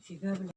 Нифига, бля.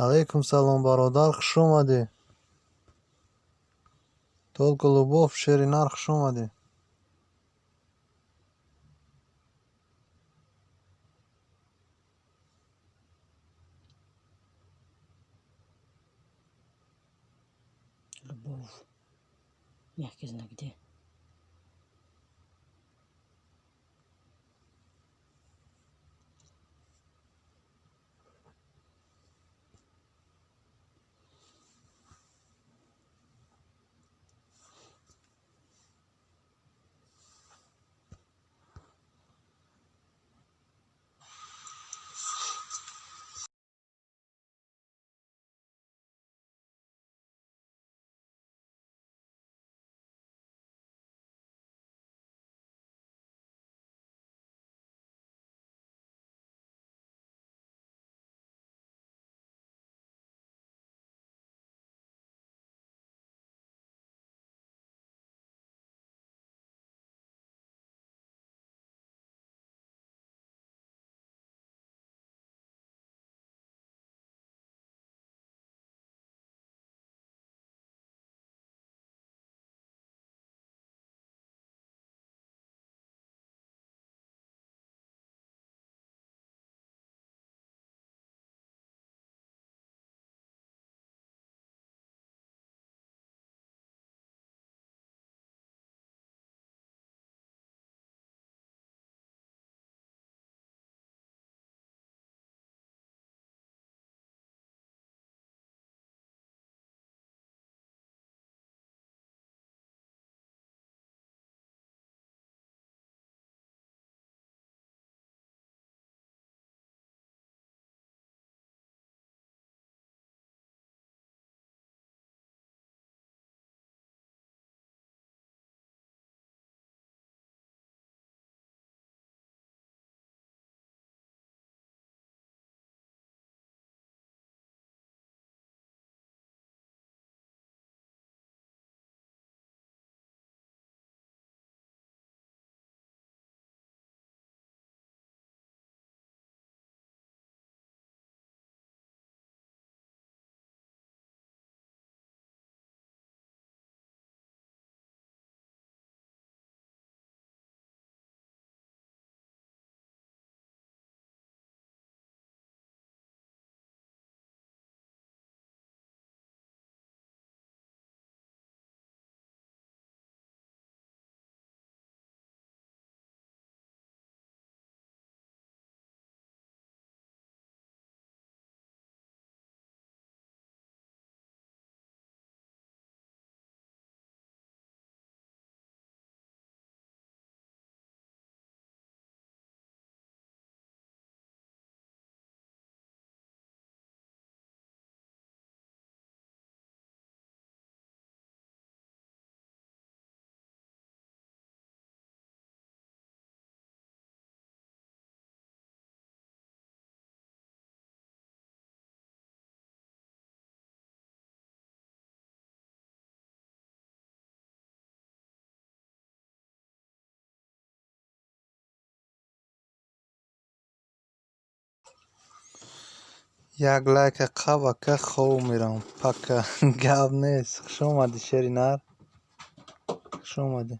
Алейкум салом, бародар, хуш омадӣ. Только любовь, шери нар, хуш омадӣ. Любовь. Мягкий знак где? Як лайка қабака хов мерам. Пака гап нест. Хуш омадӣ, шери нар. Хуш омадӣ.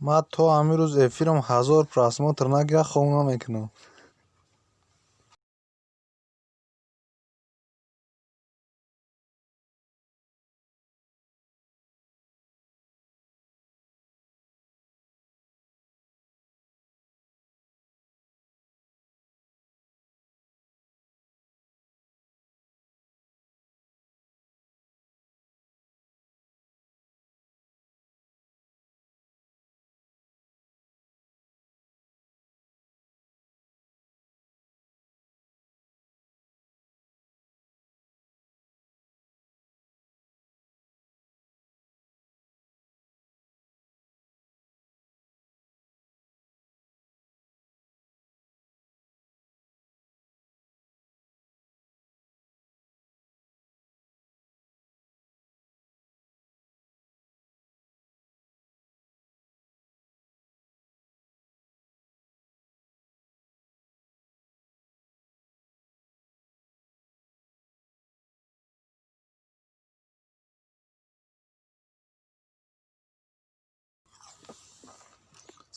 Ман то ҳамин рӯз эфирам 1000 просмотр нагирад, хов намекунам.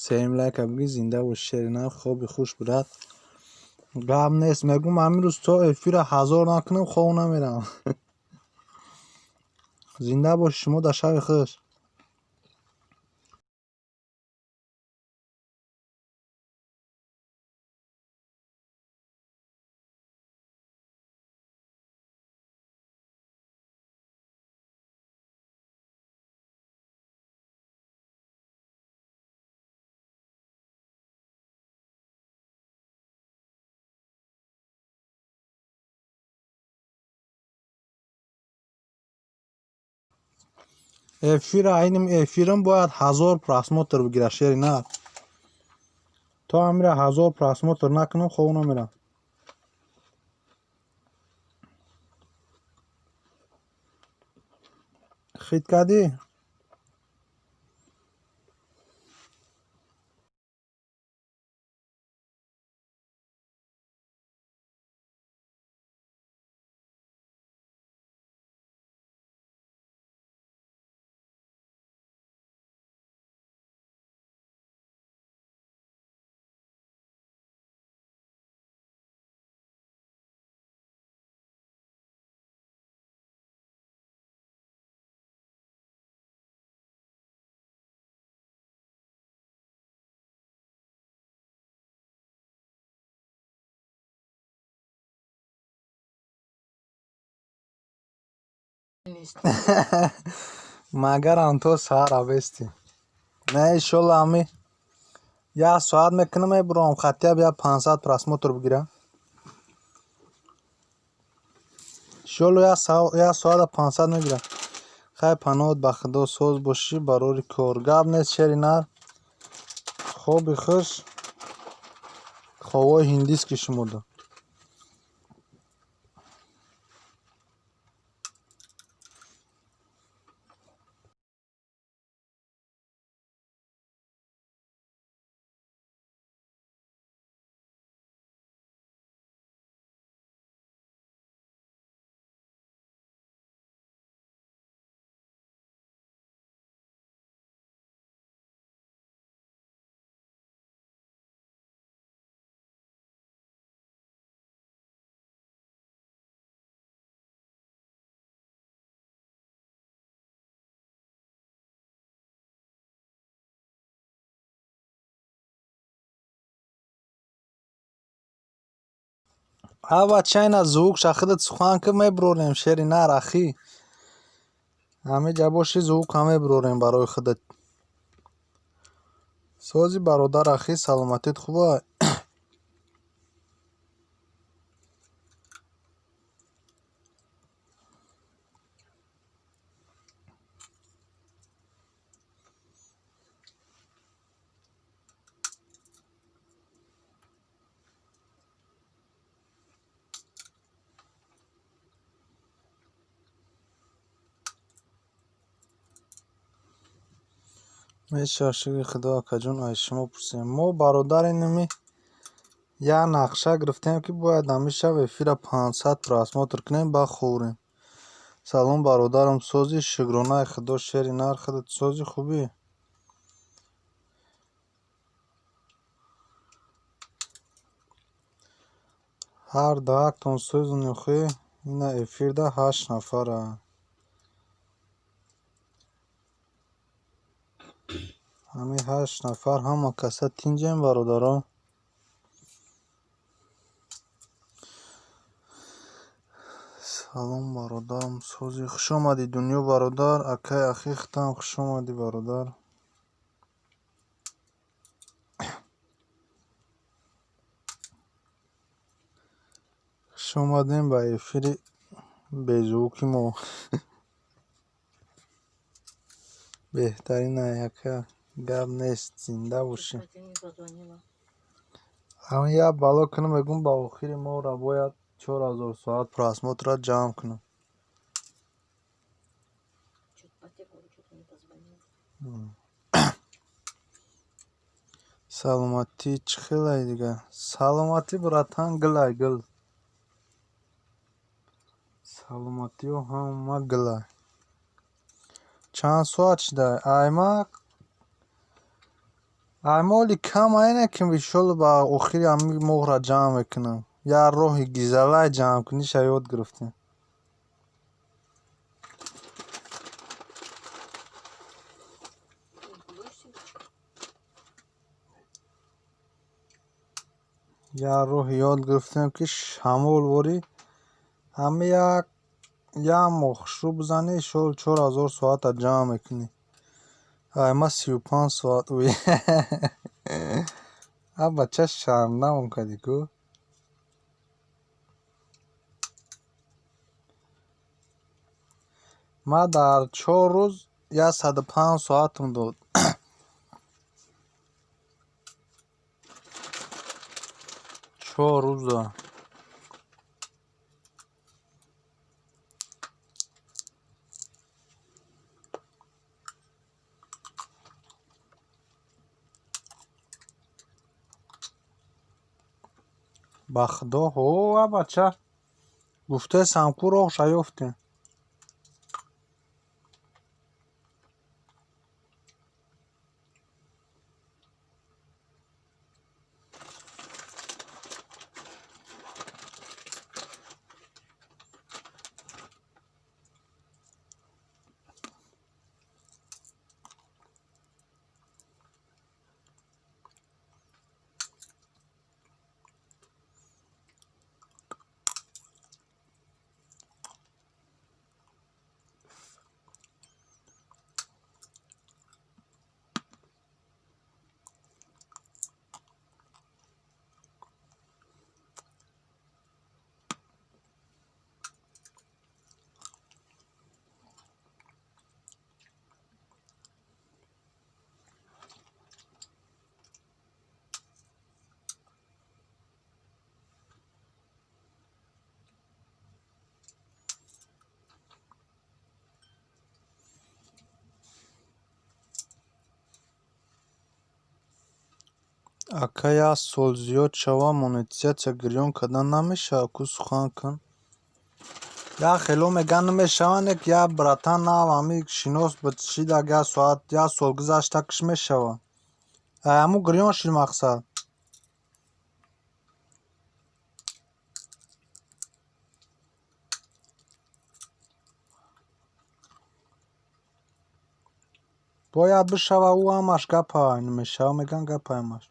Сеюм лайка бигӣ, зинда бош, шери нар, хоби хуш бурад. Гап нест, мегӯм ҳамин рӯз то эфира 1000 накунам, хов намерам. Зинда боши шумо дар шаби хуш. Эфира айним эфирам бояд 1000 просмотр бигирад, шери нар. То ҳамира 1000 просмотр накунам, хов намерам. Хит кардӣ? Магарам то саҳар абестӣ. Не, иншолло ҳами як соат мекунам, мебурам, хотя бы як 500 просмотр бигирам. Иншолло як соата 500 мегирам. Хай, паноҳат ба Худо, соз бошӣ, барори кор. Гап нест, шери нар. Хоби хуш, хобҳои ҳиндиски шумода. Ава чайна звук шахидат сухан ки мебурорем, шери нар, ахӣ. Ҳамиҷа боши, звук ҳам мебурорем барои худат. Сози бародар, ахӣ, саломатит хуба? Мешавад, шукри Худо, акаҷон, аз шумо пурсем. Мо бародари ними як нақша гирифтем, ки бояд ҳамин шаб эфира 500 просмотр кунем, баъд хӯрем. Салом, бародарам, созӣ, шукронаи Худо, шери нар, худат созӣ, хубӣ? Ҳар даҳактон сӯзу нухӣ, ина эфирда 8 нафара. Ҳамин 8 нафар ҳама каса тинҷем, бародаро. Салом, бародарам, созӣ, хуш омадӣ, дунё бародар, акай ахи худам хуш омадӣ, бародар. Хуш омадем ба эфири беззвуки мо. Беҳтарин ака, гап нест, зинда бошӣ. Ты не позвонила. Ҳамин як бало кунам, мегӯм, ба охири моҳра бояд 4000 соат просмотрра ҷамъ кунам. Чё-то по тебе говорю, что-то не позвонила. Саломатӣ чӣ хелай дига? Саломатӣ, братан, гулай гул. Саломатиё ҳама гулай. Чанд соат шуда? Аймақ аймоли кам айне ки иншолло ба охири ҳамин моҳра ҷамъ мекунам. Як роҳи гизалай ҷамъкуниша ёд гирифтем. Будешь семечки? Як роҳи ёд гирифтем, ки шамол ворӣ ҳами як моҳ хушрӯ бизанӣ, иншолло 4000 соата ҷамъ мекунӣ. Айма 35 соат уй. А бача шармдамон кардӣ ку? Ман дар 4 рӯз 105 соатам дод. 4 рӯза. Ба Худо, ҳо, а бача. Гуфтесам ку роҳша ёфтем. Ака, як сол зиёд шава, монетизатсия гирён кардан намешавад ку, сухан кун. Як хело меган намешава, не ки як братан нав ҳами шинос шидаг як соат, як сол гузашта киш мешава. Ай ҳамун гирён шид мақсад. Бояд бишава, ӯ ҳамаш гапай, намешава меган гапай ҳамаш.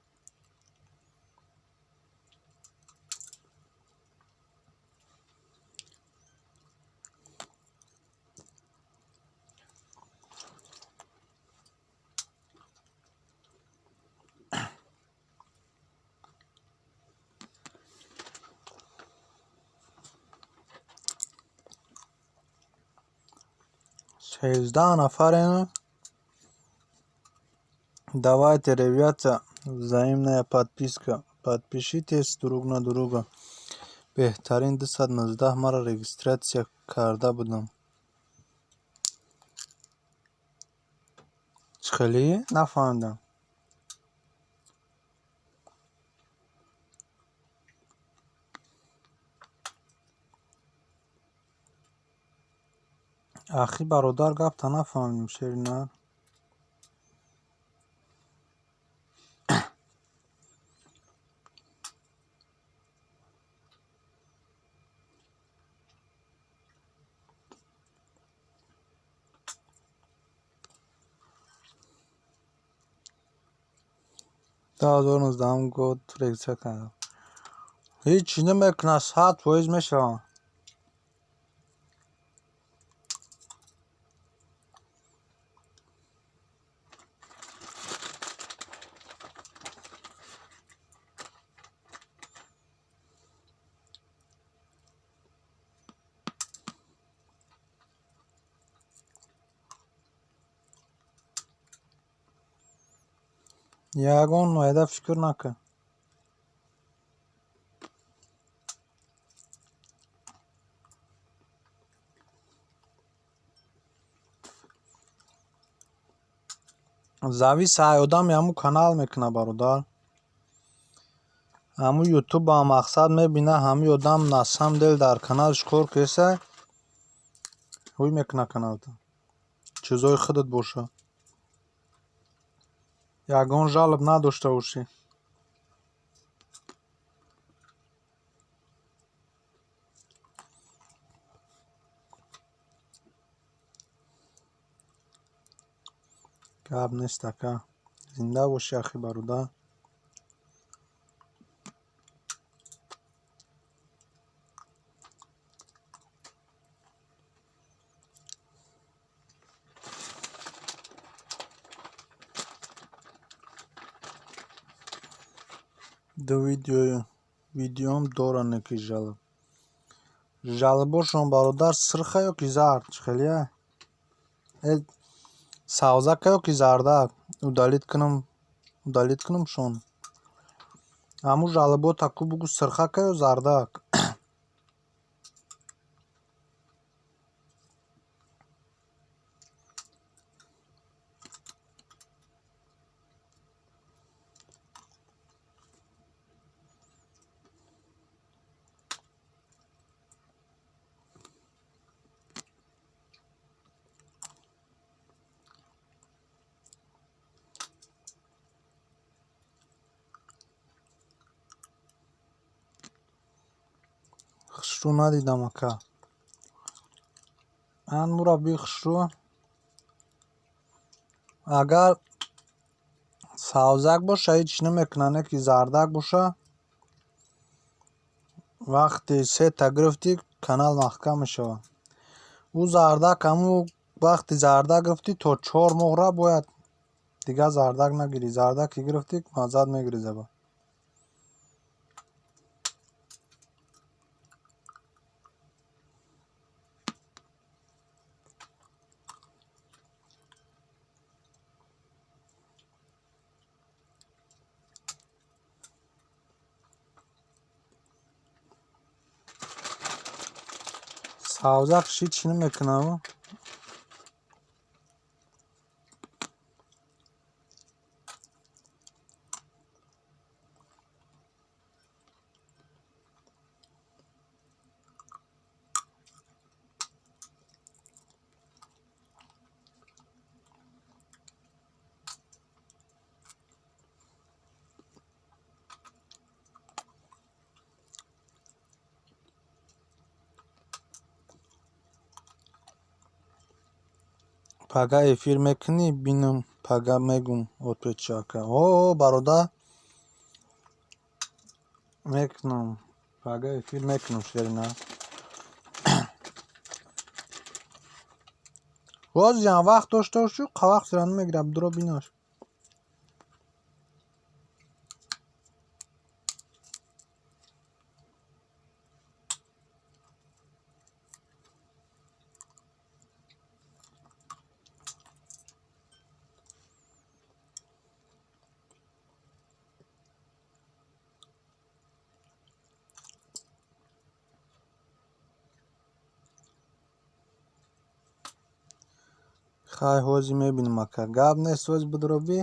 13 нафарем. Давайте, ребята, взаимная подписка. Подпишитесь друг на друга. Беҳтарин 219 маро регистрация карда будам. Чӣ хеле? Нафаҳмидам. Ахи бародар, гапта нафаҳмидем, шеринар. Ду ҳазору нуздаҳум год регистрация кардам. Ҳеҷ чиз намекунад, 100% мешавам. Ягон майда фикр накун. Завис ай одами ҳамун канал мекуна, бародар. Ҳамун ютуба мақсад мебина, ҳамин одам на самом деле дар каналаш кор кеса, ҳуй мекуна каналта. Чизои худат боша. Ягон жалоб надошта бошӣ. Гап нест, ака. Зинда бошӣ, ахи бародар. Ду видеом доранд ки жалоб. Жалобошон, бародар, сирха ё ки зард? Чӣ хеле? Савзака ё ки зардак? Удалить кунам, удалить кунамшон. Ҳамун жалобота ку бугӯ, сирхака ё зардак? Хушрӯ надидам, ака. Ан мураббии хушрӯ. Агар савзак боша, ҳеҷ намекунад, не ки зардак боша, вақте сета гирифтӣ, канал маҳкам мешавад. Ӯ зардак, ҳамун вақти зардак гирифтӣ, то 4 моҳра бояд дигар зардак нагирӣ. Зардак ки гирифтӣ, маззат мегирӣ заба. Савзак ҳеҷ намекунад. Пага эфир мекунӣ, бинам, пага мегум, отвечу, ака. О, бародар, мекунам. Пага эфир мекунам, шерина. Бозиам вақт дошта бошӣ, вақт сира намегирад, дуро бинаш. Хай, ҳозир мебинем, ака. Гап нест, ҳозир бидроби.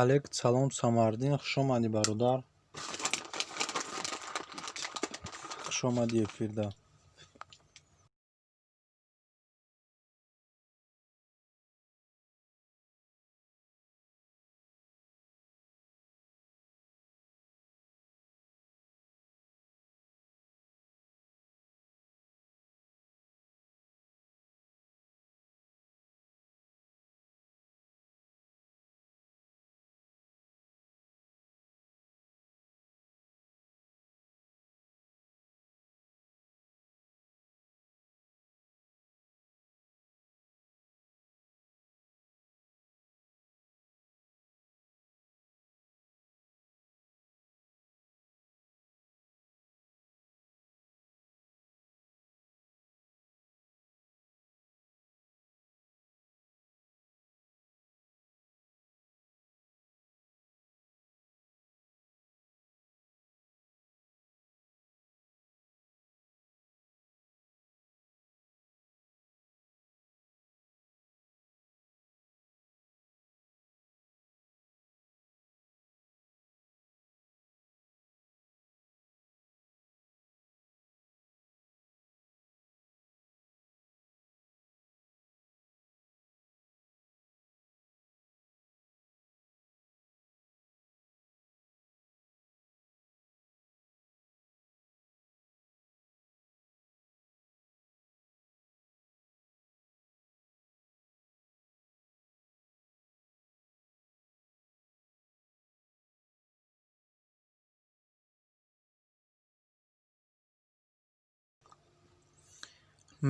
Алейк салом, Самардин, хуш омадӣ, бародар. Хуш омадӣ эфирда.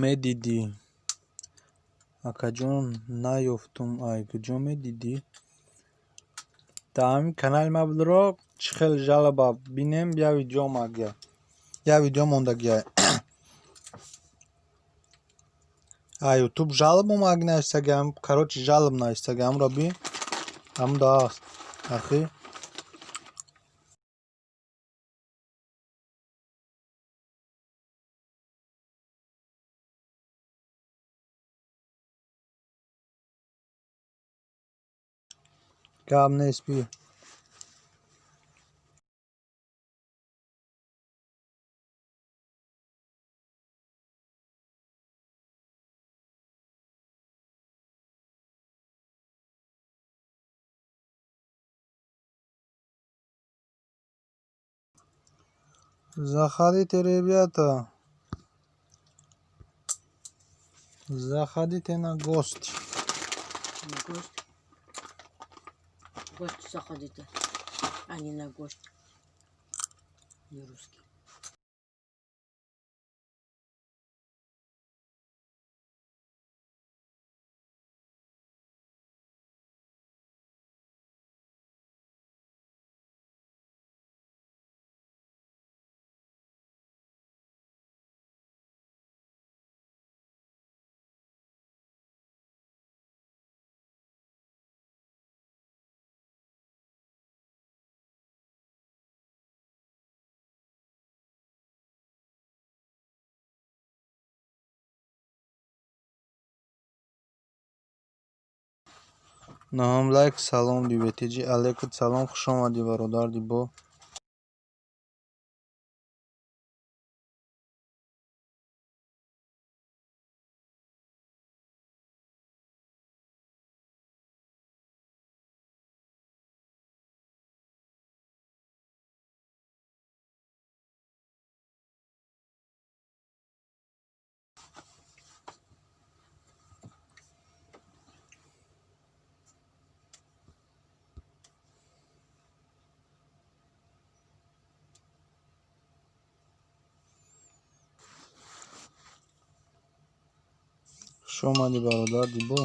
Медидӣ? Акаҷон, наёфтум, ай куҷо медидӣ? Дар ҳамин канали ма бидро, чӣ хел жалоба бинем, я видео омадгия. Я видео мондагия. А Ютуб жалоб омадги нависагиам, короче, жалоб нависаги, ҳамро би, ҳамда аст. Ахи. Гап нест, би. Заходите, ребята. Заходите на гости. На гость. Гости заходите, а не на гость. Не русский. Наҳум лайк, салом дибетиҷи, алейкум салом, хуш омадӣ, бародар Дибо. Хуш омадӣ, бародар Дибо.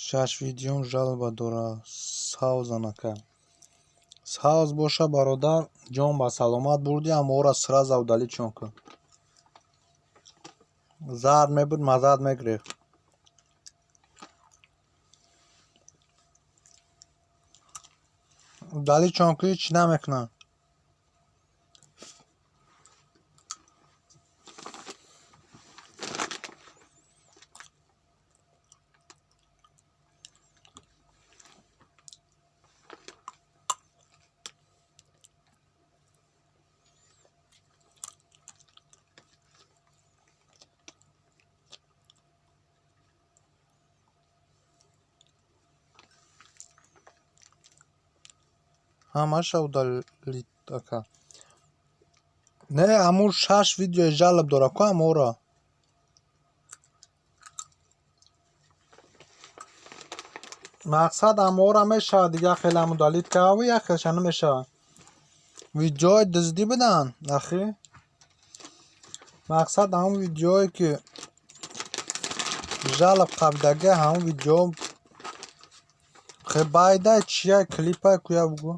Шаш видеом жалоба дора. Савзан ака. Савз боша, бародар, ҷон ба саломат бурдӣ, аммо ора сразу удалить чон кун. Зард мебуд, мазад мегирифт. Удалить чон ку, ҳеч намекунад. Ҳамаша удалить ака. Не, ҳамун шаш видеои жалоб дора ку ҳамора. Мақсад ҳамора мешавад, дигар хелам удалить кардаву як хелша намешавад. Видеои дуздӣ буданд, ахи. Мақсад ҳамун видеое ки жалоб қабидаги, ҳамун видео байдай чия клипай куя бугӯ.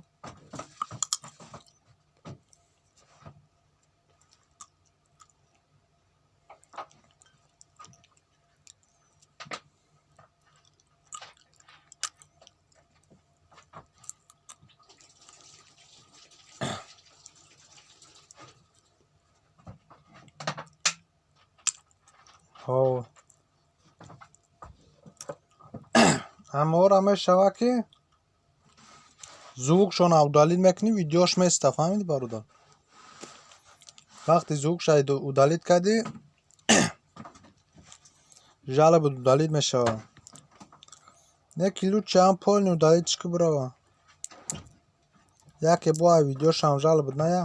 Ҳамаора мешавад ки звукшона удалить мекунӣ, видеош места, фаҳмидӣ, бародар? Вақте звукша удалить кардӣ, жалоба удалить мешавад. Не ки лучше ҳам полный удалить ки бирава. Яке бо ай видеошам жалоба ная.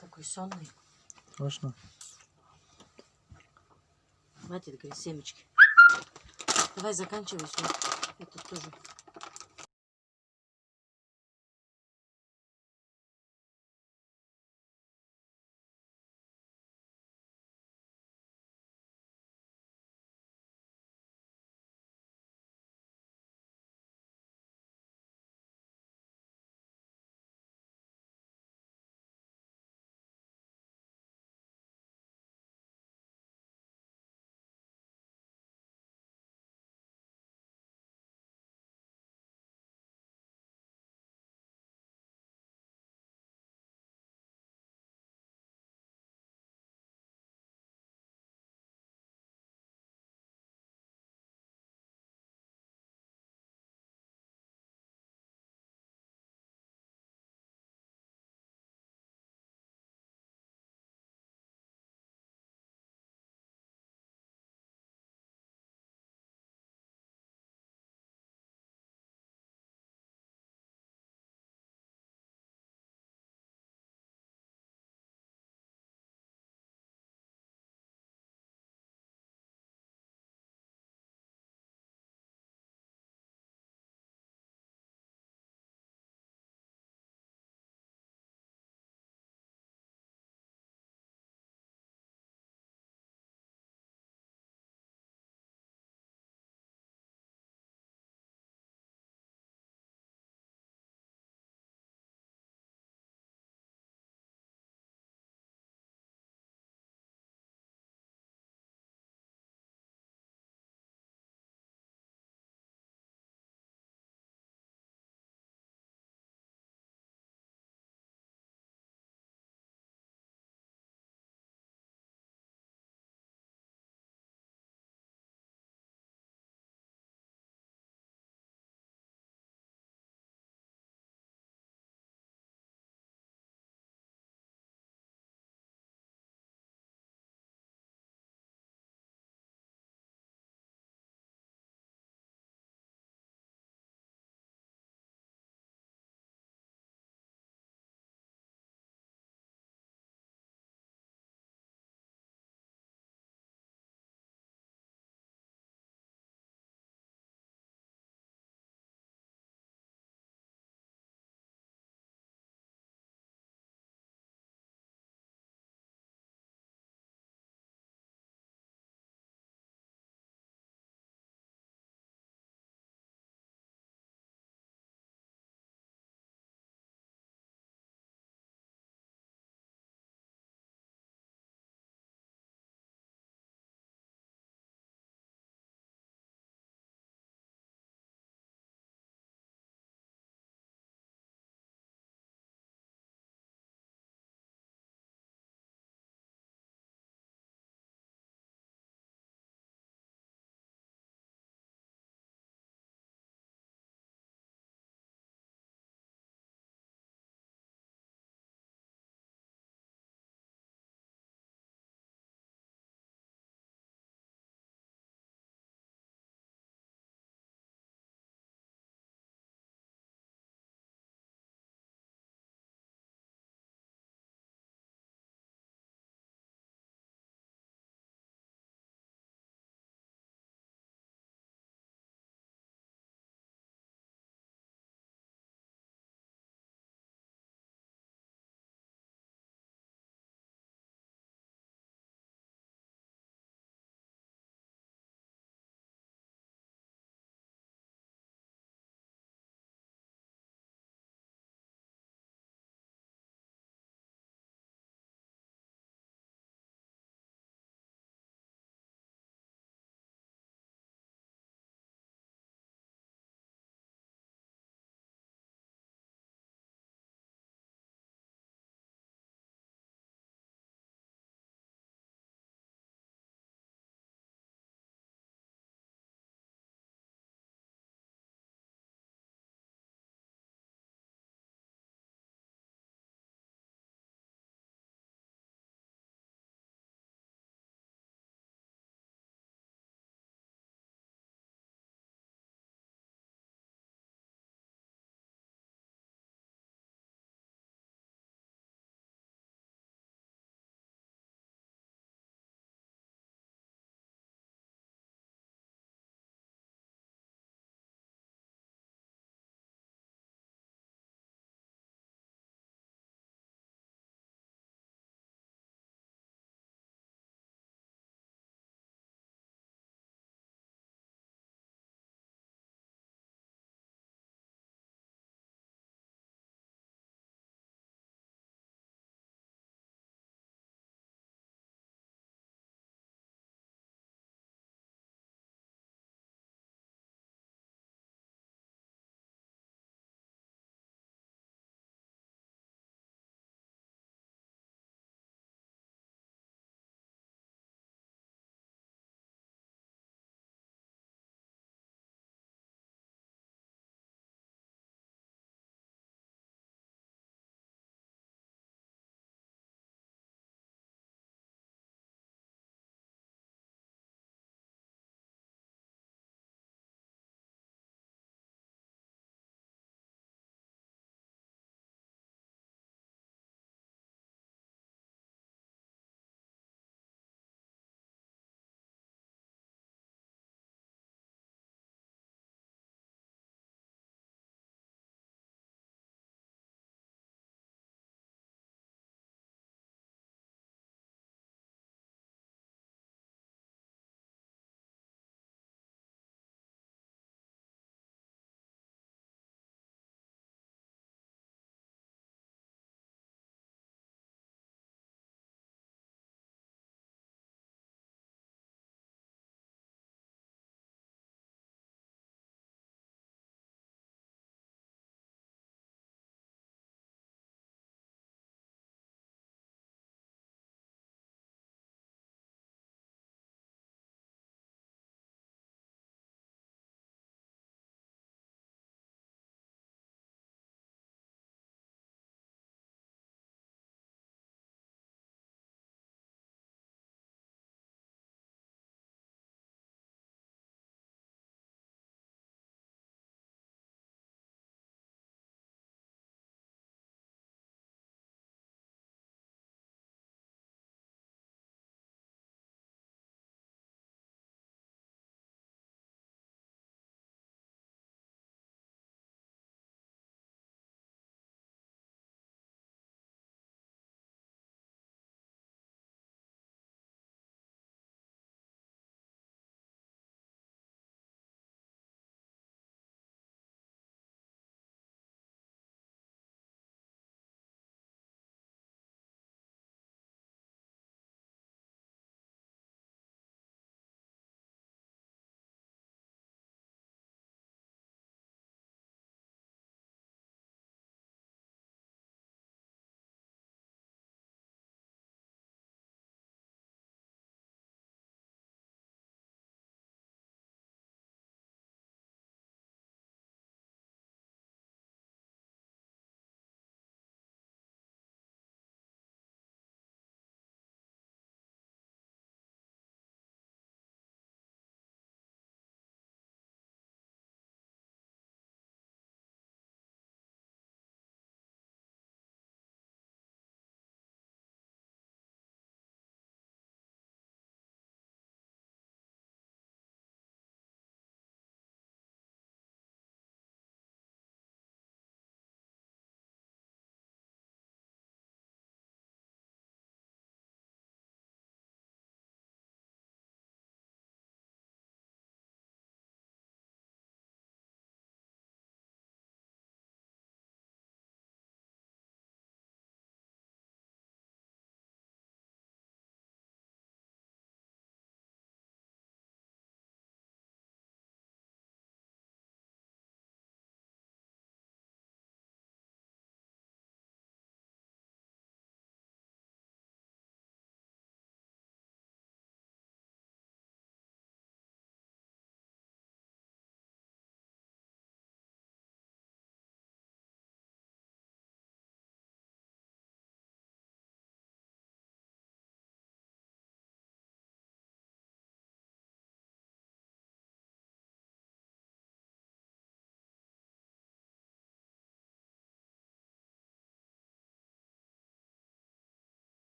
Такой сонный. Точно. Хватит, говорит, семечки. Давай заканчивай все. Это тоже.